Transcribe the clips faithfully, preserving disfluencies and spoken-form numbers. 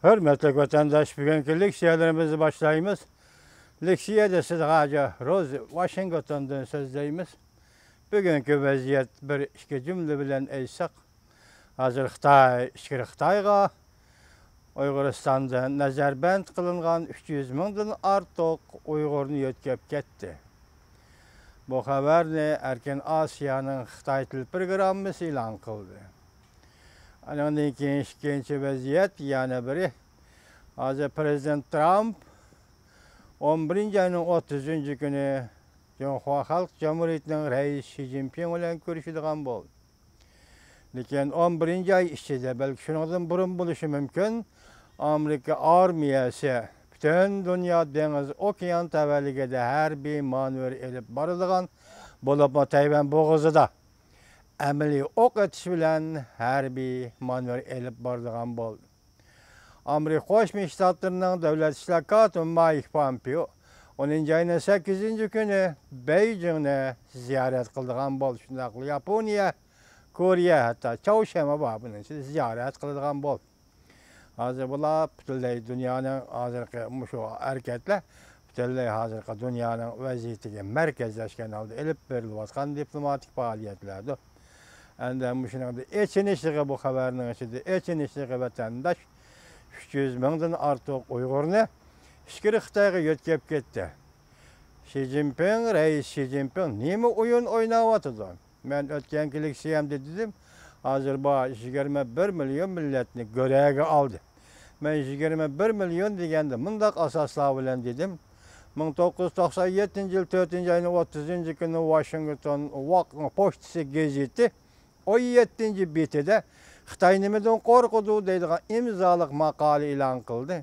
ھۆرمەتلىك ۋەتەنداش، بۈگۈنكى لېكسىيەلىرىمىزنى باشلايمىز. لېكسىيەدە سىزگە ھاجى روز ۋاشىنگتوندىن سۆزلەيمىز. بۈگۈنكى ۋەزىيەت بىر ئىككى جۈملە بىلەن ئېيتساق، ھازىر خىتاي ئىچكىرى خىتايغا ئۇيغۇرىستاندا نەزەربەند قىلىنغان ئۈچ يۈز مىڭدىن ئارتۇق ئۇيغۇرنى يۆتكەپ كەتتى. بۇ خەۋەرنى ئەركىن ئاسىيانىڭ خىتاي تىل پروگراممىسى ئېلان قىلدى. ئانىڭدىن كېيىن ئىككىنچى ۋەزىيەت يەنە بىرى. ھازىر پرېزىدېنت ترامپ ئون بىرىنچى ئاينىڭ ئوتتۇزىنچى كۈنى جۇڭخۇا خەلق جۇمھۇرىيىتىنىڭ رەئىسى شى جىنپىڭ بىلەن كۆرۈشىدىغان بولدى. لېكىن ئون بىرىنچى ئاي ئىچىدە، بەلكى شۇنىڭدىن بۇرۇن بولۇشى مۇمكىن، ئامېرىكا ئارمىيەسى پۈتۈن دۇنيا دېڭىز ئوكيان تەۋەلىكىدە ھەربىي مانېۋىر ئېلىپ بارىدىغان، بولۇپمۇ تەيۋەن بوغۇزىدا ئەمەلىي ئوق ئېتىش بىلەن ھەربىي مانېۋىر ئېلىپ بارىدىغان بولدى. ئامېرىكا قوشما شتاتلىرىنىڭ دۆلەت ئىشلار كاتىپى مايك پومپېئو ئونىنچى ئاينىڭ سەككىزىنچى كۈنى بېيجىڭنى زىيارەت قىلىدىغان بولدى. شۇنداقلا ياپونىيە، كورېيە، ھەتتا چاۋشيەنمۇ بار بۇنىڭ ئىچىدە زىيارەت قىلىدىغان بولدى. ھازىر بۇلار پۈتۈنلەي دۇنيانىڭ ھازىرقى مۇشۇ ھەرىكەتلەر پۈتۈنلەي ھازىرقى دۇنيانىڭ ۋەزىيىتىگە مەركەزلەشكەن ھالدا ئېلىپ بېرىلىۋاتقان دىپلوماتىك پائالىيەتلەردۇر. ئەمدى مۇشۇنىڭدا ئېچىنىشلىقى، بۇ خەۋەرنىڭ ئىچىدە ئېچىنىشلىقى، ۋەتەنداش ئۈچ يۈز مىڭدىن ئارتۇق ئۇيغۇرنى ئىچكىرى خىتايغا يۆتكەپ كەتتى. شى جىنپىڭ، رەئىس شى جىنپىڭ نېمە ئويۇن ئويناۋاتىدۇ؟ مەن ئۆتكەنكى لېكسىيەمدە دېدىم، ھازىر بار يىگىرمە بىر مىليون مىللەتنى گۆرەگە ئالدى. مەن يىگىرمە بىر مىليون دېگەندە مۇنداق ئاساسلار بىلەن دېدىم، مىڭ توققۇز يۈز توقسان يەتتىنچى يىل تۆتىنچى ئاينىڭ ئوتتۇزىنچى كۈنى ۋاشىنگتون ۋاق-، پوچتىسى گېزىتى ئون يەتتىنچى بېتىدە خىتاي نېمىدىن قورقىدۇ دەيدىغان ئىمزالىق ماقالە ئېلان قىلدى.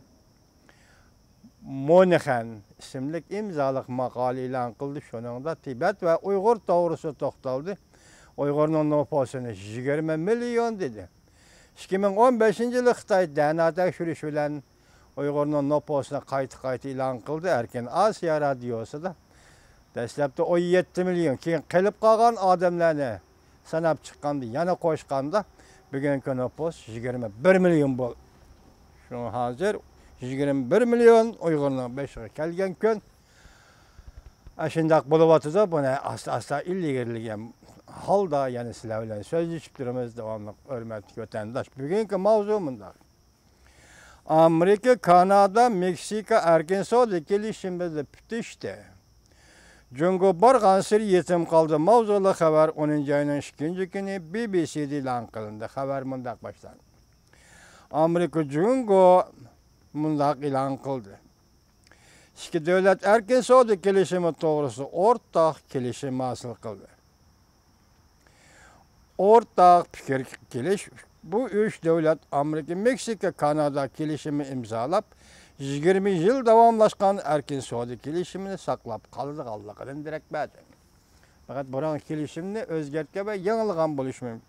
مونىخەن ئىسىملىك ئىمزالىق ماقالە ئېلان قىلدى. شۇنىڭدا تىبەت ۋە ئۇيغۇر توغرىسىدا توختالدى. ئۇيغۇرنىڭ نوپۇسىنى يىگىرمە مىليون دېدى. ئىككى مىڭ ئون بەشىنچى يىلى خىتاي دەنا تەكشۈرۈش بىلەن ئۇيغۇرنىڭ نوپۇسىنى قايتا-قايتا ئېلان قىلدى. ئەركىن ئاسىيا رادىيوسىدا دەسلەپتە ئون يەتتە مىليون، كېيىن قېلىپ قالغان ئادەملەرنى ساناپ چىققاندا، يەنە قوشقاندا، بۈگۈنكى نوپۇس يىگىرمە بىر مىليون بولدى. شۇڭا ھازىر يىگىرمە بىر مىليون ئۇيغۇرنىڭ بېشىغا كەلگەن كۈن. ئاشۇنداق بولۇۋاتىدۇ. بۇنى ئاستا-ئاستا ئىلگىرىلىگەن ھالدا يەنە سىلەر بىلەن سۆزلىشىپ تۇرىمىز، داۋاملىق ھۆرمەتلىك ۋەتەنداش. بۈگۈنكى ماۋزۇ مۇنداق. ئامېرىكا، كانادا، مېكسىكا ئەركىن سودا كېلىشىمىدا پۈتۈشتى. جۇڭگو بارغانسېرى يېتىم قالدى ماۋزۇلۇق خەۋەر ئونىنچى ئاينىڭ ئىككىنچى كۈنى بى بى سىدا ئېلان قىلىندى. خەۋەر مۇنداق باشلاندى. ئامېرىكا جۇڭگو مۇنداق ئېلان قىلدى. ئىككى دۆلەت ئەركىن سودا كېلىشىمى توغرىسىدا ئورتاق كېلىشىم ھاسىل قىلدى. ئورتاق پىكىر كېلىش، بۇ ئۈچ دۆلەت ئامېرىكا، مېكسىكا، كانادا كېلىشىمى ئىمزالاپ، يىگىرمە يىل داۋاملاشقان ئەركىن سودا كېلىشىمىنى ساقلاپ قالىدىغانلىقىدىن دېرەك بەردى. پەقەت بۇرۇنقى كېلىشىمنى ئۆزگەرتكەن ۋە يېڭىلىغان بولۇشى مۇمكىن.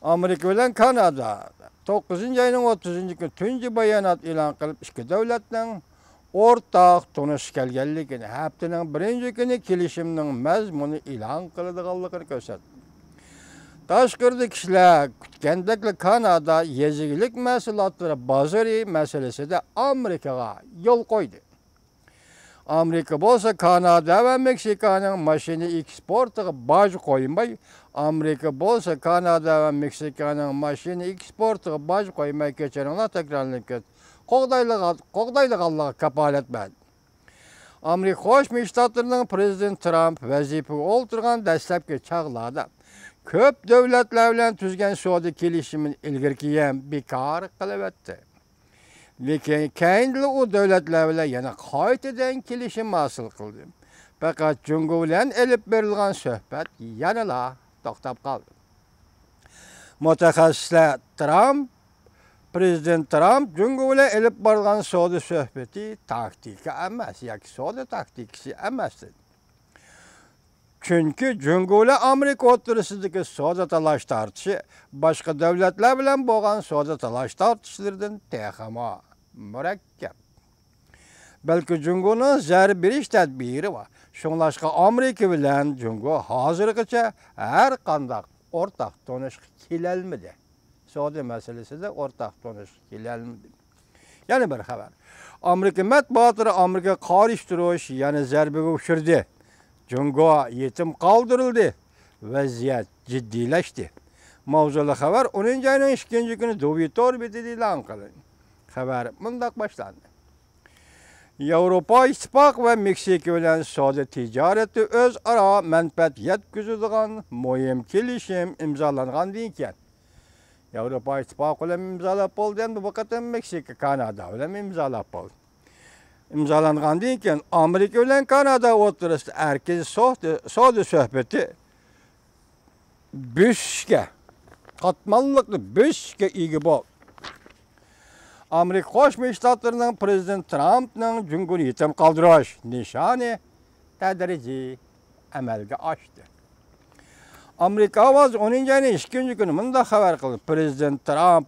ئامېرىكا بىلەن كانادا توققۇزىنچى ئاينىڭ ئوتتۇزىنچى كۈنى تۇنجى بايانات ئېلان قىلىپ، ئىككى دۆلەتنىڭ ئورتاق تونۇشقا كەلگەنلىكىنى، ھەپتىنىڭ بىرىنچى كۈنى كېلىشىمنىڭ مەزمۇنى ئېلان قىلىدىغانلىقىنى كۆرسەتتى. تاشقىرىدا كىشىلەر كۈتكەندەكلا كانادا يېزا ئىگىلىك مەھسۇلاتلىرى بازىرى مەسىلىسىدە ئامېرىكىغا يول قويدى. ئامېرىكا بولسا كانادا ۋە مېكسىكانىڭ ماشىنا ئېكسپورتىغا باج قويماي، ئامېرىكا بولسا كانادا ۋە مېكسىكانىڭ ماشىنا ئېكسپورتىغا باج قويماي، كەچۈرۈڭلار، تەكرارلىنىپ كەتتى، قوغدايدىغانلىقىغا كاپالەت بەردى. ئامېرىكا قوشما شتاتلىرىنىڭ پرېزىدېنتى ترامپ ۋەزىپىگە ئولتۇرغان دەسلەپكى چاغلاردا كۆپ دۆلەتلەر بىلەن تۈزگەن سودا كېلىشىمىنى ئىلگىرىكى يەم بىكار قىلىۋەتتى. لېكىن كەينىدىلا ئۇ دۆلەتلەر بىلەن يەنە قايتىدىن كېلىشىم ھاسىل قىلدى. پەقەت جۇڭگو بىلەن ئېلىپ بېرىلغان سۆھبەت يەنىلا توختاپ قالدى. مۇتەخەسسىسلەر ترامپ، پرېزىدېنت ترامپ جۇڭگو بىلەن ئېلىپ بارغان سودا سۆھبىتى تاكتىكا ئەمەس ياكى سودا تاكتىكىسى ئەمەس دېدى. چۈنكى جۇڭگو بىلەن ئامېرىكا ئوتتۇرىسىدىكى سودا تالاش-تارتىشى باشقا دۆلەتلەر بىلەن بولغان سودا تالاش-تارتىشلىرىدىن تېخىمۇ مۇرەككەپ. بەلكى جۇڭگونىڭ زەربە بېرىش تەدبىرى بار. شۇڭلاشقا ئامېرىكا بىلەن جۇڭگو ھازىرغىچە ھەر قانداق ئورتاق تونۇشقا كېلەلمىدى. سودا مەسىلىسىدە ئورتاق تونۇشقا كېلەلمىدى. يەنە بىر خەۋەر. ئامېرىكا مەتبۇئاتلىرى ئامېرىكىغا قارشى تۇرۇش يەنە زەربىگە ئۇچرىدى. جۇڭگو يېتىم قالدۇرۇلدى. ۋەزىيەت جىددىيلەشتى. ماۋزۇلۇق خەۋەر ئونىنچى ئاينىڭ ئىككىنچى كۈنى دۇۋى تور بېتىدە ئېلان قىلىندى. خەۋەر مۇنداق باشلاندى. ياۋروپا ئىتتىپاقى ۋە مېكسىكا بىلەن سودا تىجارەتتە ئۆزئارا مەنپەئەت يەتكۈزىدىغان مۇھىم كېلىشىم ئىمزالانغاندىن كېيىن، ياۋروپا ئىتتىپاقى بىلەن ئىمزالاپ بولدى، ئەمدى بۇ قېتىم مېكسىكا، كانادا بىلەن ئىمزالاپ بولدى. ئىمزالانغاندىن كېيىن، ئامېرىكا بىلەن كانادا ئوتتۇرىسىدا ئەركىن سودا، سودا سۆھبىتى بۆسۈشكە، قاتماللىقتا بۆسۈشكە ئىگە بولدى. ئامېرىكا قوشما شتاتلىرىنىڭ پرېزىدېنت ترامپنىڭ جۇڭگونى يېتىم قالدۇرۇش نىشانى تەدرىجىي ئەمەلگە ئاشتى. ئامېرىكا ئاۋازى ئونىنچى ئاينىڭ ئىككىنچى كۈنى مۇنداق خەۋەر قىلدى: پرېزىدېنت ترامپ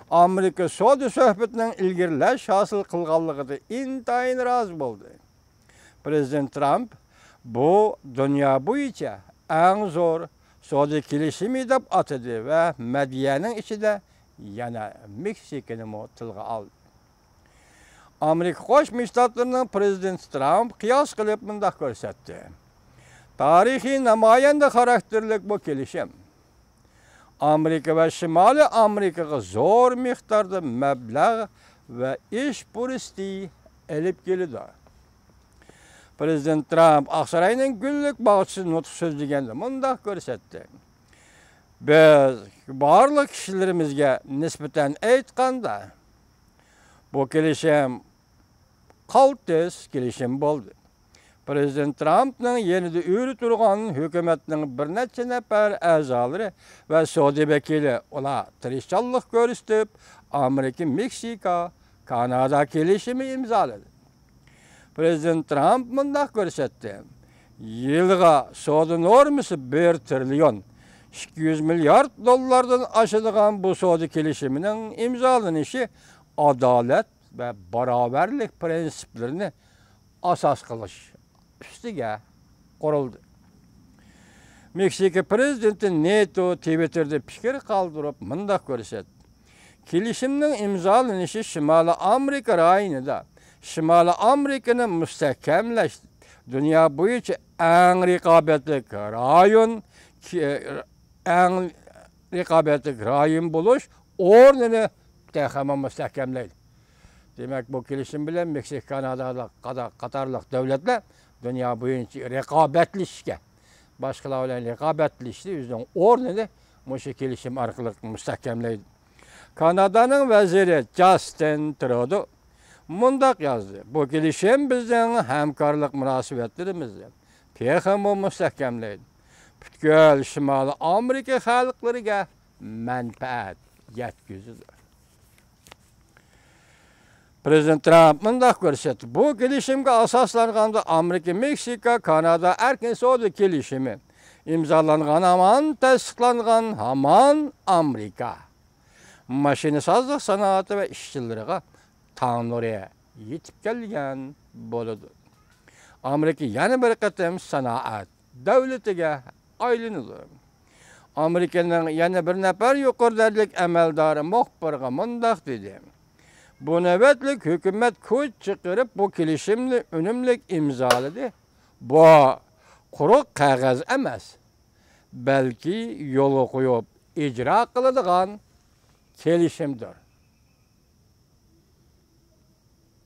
ئامېرىكا سودا سۆھبىتىنىڭ ئىلگىرىلەش ھاسىل قىلغانلىقىدىن ئىنتايىن رازى بولدى. پرېزىدېنت ترامپ بۇ دۇنيا بويىچە ئەڭ زور سودا كېلىشىمى دەپ ئاتىدى ۋە مەدھىيەنىڭ ئىچىدە يەنە مېكسىكىنىمۇ تىلغا ئالدى. ئامېرىكا قوشما شتاتلىرىنىڭ پرېزىدېنتى ترامپ قىياس قىلىپ مۇنداق كۆرسەتتى: تارىخىي نامايەندە خاراكتېرلىك بۇ كېلىشىم ئامېرىكا ۋە شىمالىي ئامېرىكىغا زور مىقداردا مەبلەغ ۋە ئىش پۇرسىتى ئېلىپ كېلىدۇ. پرېزىدېنت ترامپ ئاقساراينىڭ گۈللۈك باغچىسىدا نۇتۇق سۆزلىگەندە مۇنداق كۆرسەتتى: بىز بارلىق كىشىلىرىمىزگە نىسبەتەن ئېيتقاندا، بۇ كېلىشىم قالتىس كېلىشىم بولدى. پرېزىدېنت ترامپنىڭ يېنىدا ئۆرە تۇرغان ھۆكۈمەتنىڭ بىر نەچچە نەپەر ئەزالىرى ۋە سودا ۋەكىلى، ئۇلار تىرىشچانلىق كۆرسىتىپ، ئامېرىكا، مېكسىكا، كانادا كېلىشىمى ئىمزالىدى. پرېزىدېنت ترامپ مۇنداق كۆرسەتتى: يىلىغا سودا نورمىسى بىر تىرىليون ئىككى يۈز مىليارد دوللاردىن ئاشىدىغان بۇ سودا كېلىشىمىنىڭ ئىمزالىنىشى ئادالەت ۋە باراۋەرلىك پىرىنسىپلىرىنى ئاساس قىلىش ئۈستىگە قۇرۇلدى. مېكسىكا پرېزىدېنتى نېتو تىۋىتتېردا پىكىر قالدۇرۇپ مۇنداق كۆرسەتتى: كېلىشىمنىڭ ئىمزالىنىشى شىمالىي ئامېرىكا رايونىدا شىمالىي ئامېرىكىنى مۇستەھكەملەش، دۇنيا بويىچە ئەڭ رىقابەتلىك رايون، كى-، ئەڭ رىقابەتلىك رايون بولۇش ئورنىنى تېخىمۇ مۇستەھكەملەيدۇ. دېمەك، بۇ كېلىشىم بىلەن مېكسىكا، كانادا قاتارلىق دۆلەتلەر دۇنيا بويىچە رىقابەتلىشىشكە، باشقىلار بىلەن رىقابەتلىشىشتە ئۆزىنىڭ ئورنىنى مۇشۇ كېلىشىم ئارقىلىق مۇستەھكەملەيدۇ. كانادانىڭ ۋەزىرى جاستىن ترۇدو مۇنداق يازدى: بۇ كېلىشىم بىزنىڭ ھەمكارلىق مۇناسىۋەتلىرىمىزنى تېخىمۇ مۇستەھكەملەيدۇ. پۈتكۈل شىمالىي ئامېرىكا خەلقلىرىگە مەنپەئەت يەتكۈزىدۇ. پرېزىدېنت ترامپ مۇنداق كۆرسەتتى: بۇ كېلىشىمگە ئاساسلانغاندا، ئامېرىكا، مېكسىكا، كانادا ئەركىن سودا كېلىشىمى ئىمزالانغان ھامان، تەستىقلانغان ھامان ئامېرىكا ماشىنىسازلىق سانائىتى ۋە ئىشچىلىرىغا تاڭ نۇرى يېتىپ كەلگەن بولىدۇ. ئامېرىكا يەنە بىر قېتىم سانائەت دۆلىتىگە ئايلىنىدۇ. ئامېرىكىنىڭ يەنە بىر نەپەر يۇقىرى دەرىجىلىك ئەمەلدارى مۇخبىرغا مۇنداق دېدى: بۇ نۆۋەتلىك ھۆكۈمەت كۈچ چىقىرىپ بۇ كېلىشىمنى ئۈنۈملۈك ئىمزالىدى. بۇ قۇرۇق قەغەز ئەمەس، بەلكى يولغا قويۇپ ئىجرا قىلىدىغان كېلىشىمدۇر.